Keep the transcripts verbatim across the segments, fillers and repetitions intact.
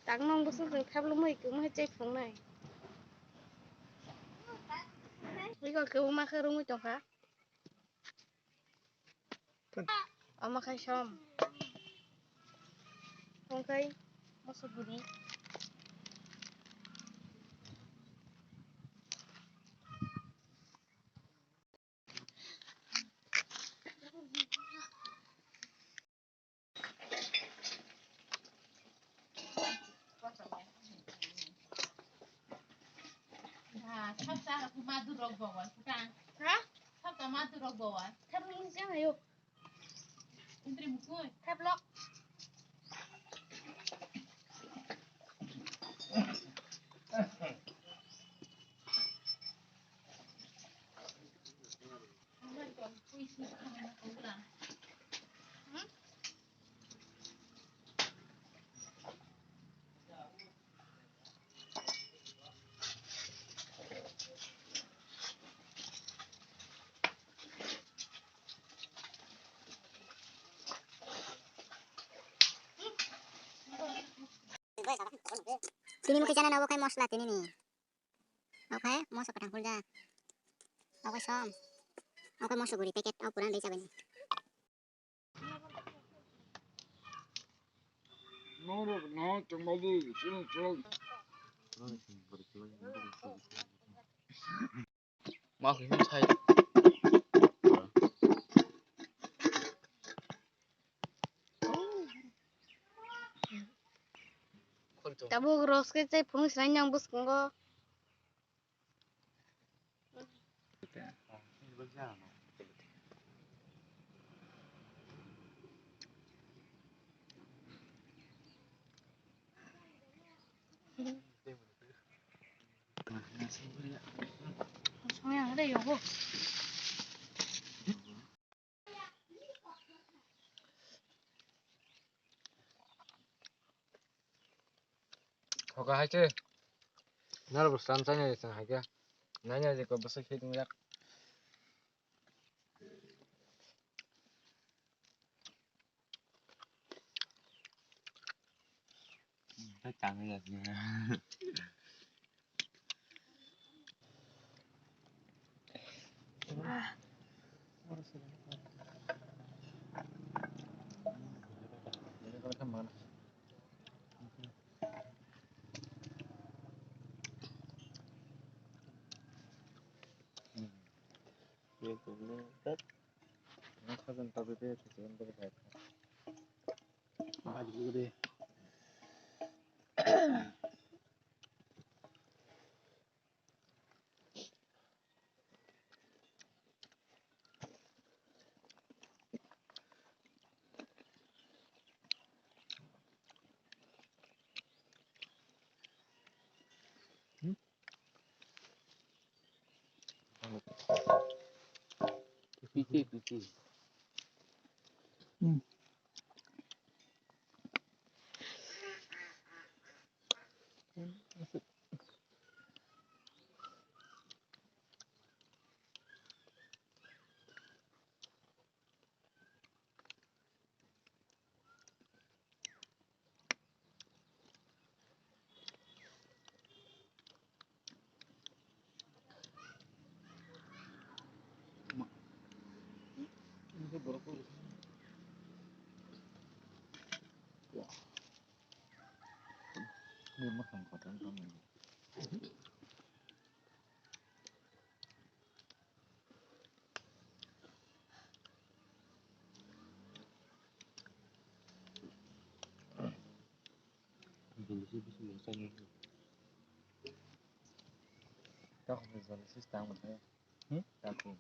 Tak nong bwswk chwng thaplo moi kwmwi chai phunuknai. Iko kwbangma khe romwi tongkha. Omo khai som. Tongkhai moso guri. Sabta rok madurok bowal kutang. Ha? Sabta madurok bowal. Thep lung jang ayo. Indri mukui. Thep lok. Tini mukhe chana na obo khai mosla tini ni. Obo khai moso kwthang huljak. Obo khai som. Obo khai moso guri packet o puran rwi chabani. No, no, no, chwng bai di, chwng, chwng. Ma khe sai. Tabuk rose khe chai phunuk sinai nang bwskango. Thoka hai khe. Naro bo san chani hai khe. Nanya je ko bwswk khe tong jak. Piti, piti. Tok ni jol sis tang mo he. Hmm? Tok ni.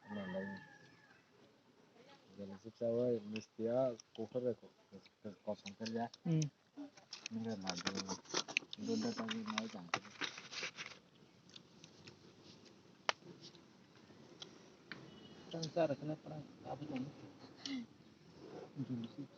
Ano lai. Jol sis tawai misti ya kukhur ko kosong kar ya. Hmm. Nira madu. Dunda tagi mai jang. Tang sar kena perang. Apa tu? Jol sis.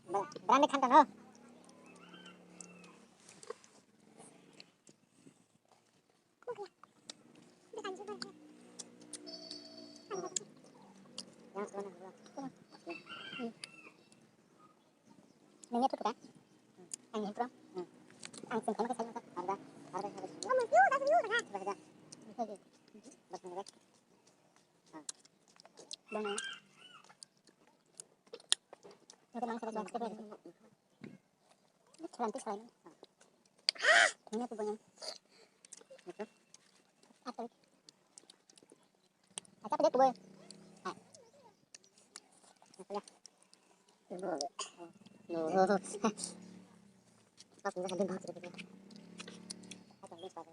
Brand khan tano. Nangya tutuka. Ang hempro. Ang sing khaima khe sai masa. Arda, arda, arda. Bas ni bas. Bang. Itu mang salah salah. Salam tu salam. Ini aku punya. Apa? Acha pede kuboi. Hai. Apa ya? No. Pas ni sambil bahas gitu. Acha ni sepatu.